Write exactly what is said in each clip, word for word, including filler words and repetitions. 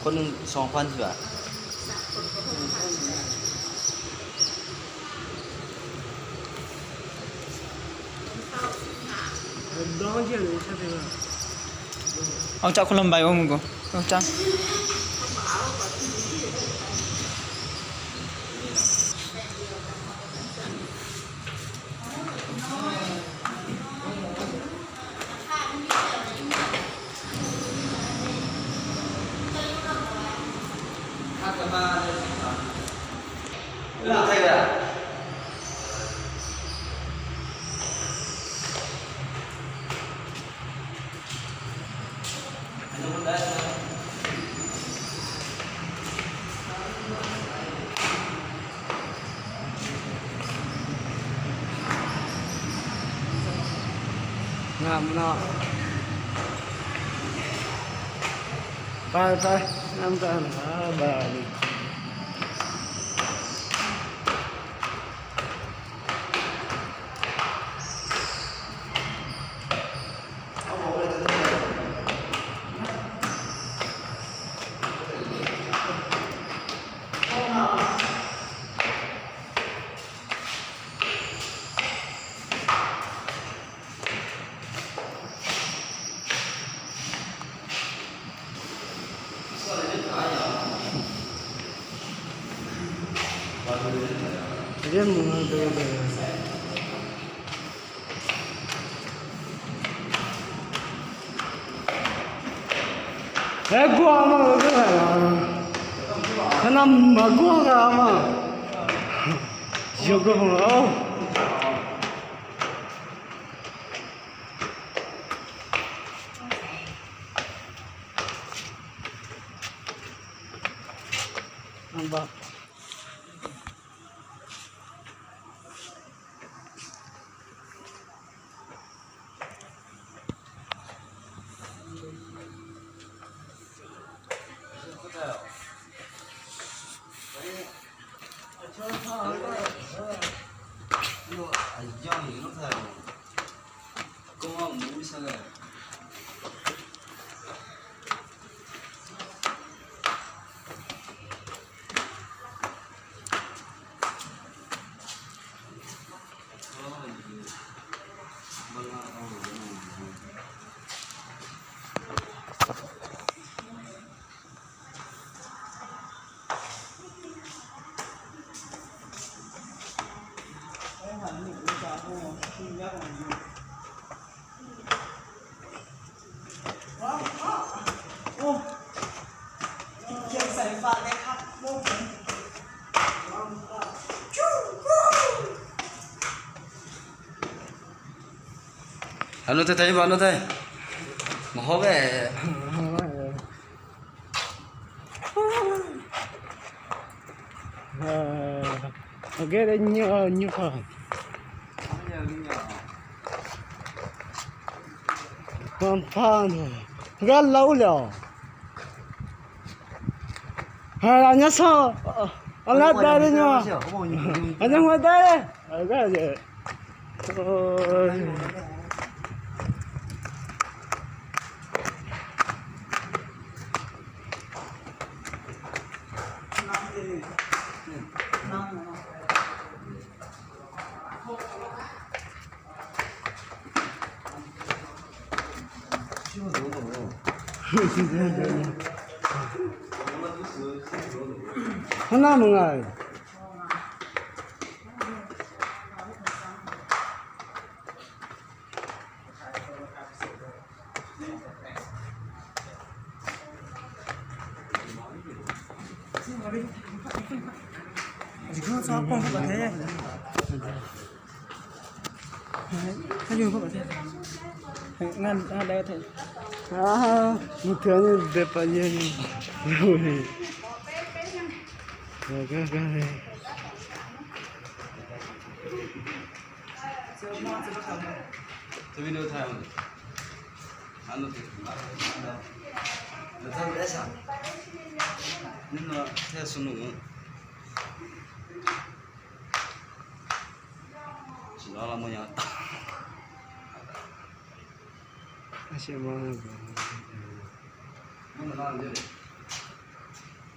คนหนึ่งสองพันสิบาท เอาจากคนละใบวะมึงกู เอาจาก Ngam nawr. Paer paer, ngar mr taq nar baq ni. Aer, gor-a ma, gor-a. Taq nar maqgor-a ma. Yawgor ma-awr. Aqnawr tae tae-ir ba, aqnawr tae. Maqhaw bae. Aqgeu laer nymr nymr kaq. Banqpaq-a, gar lar-ur le-awq. Aqnyir sanr, aqlar dav le nya. Aqnyir sanr dav le. Harnar maqnga-iq.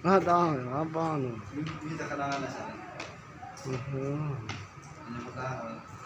Aqda, aqda, aqda, aqda.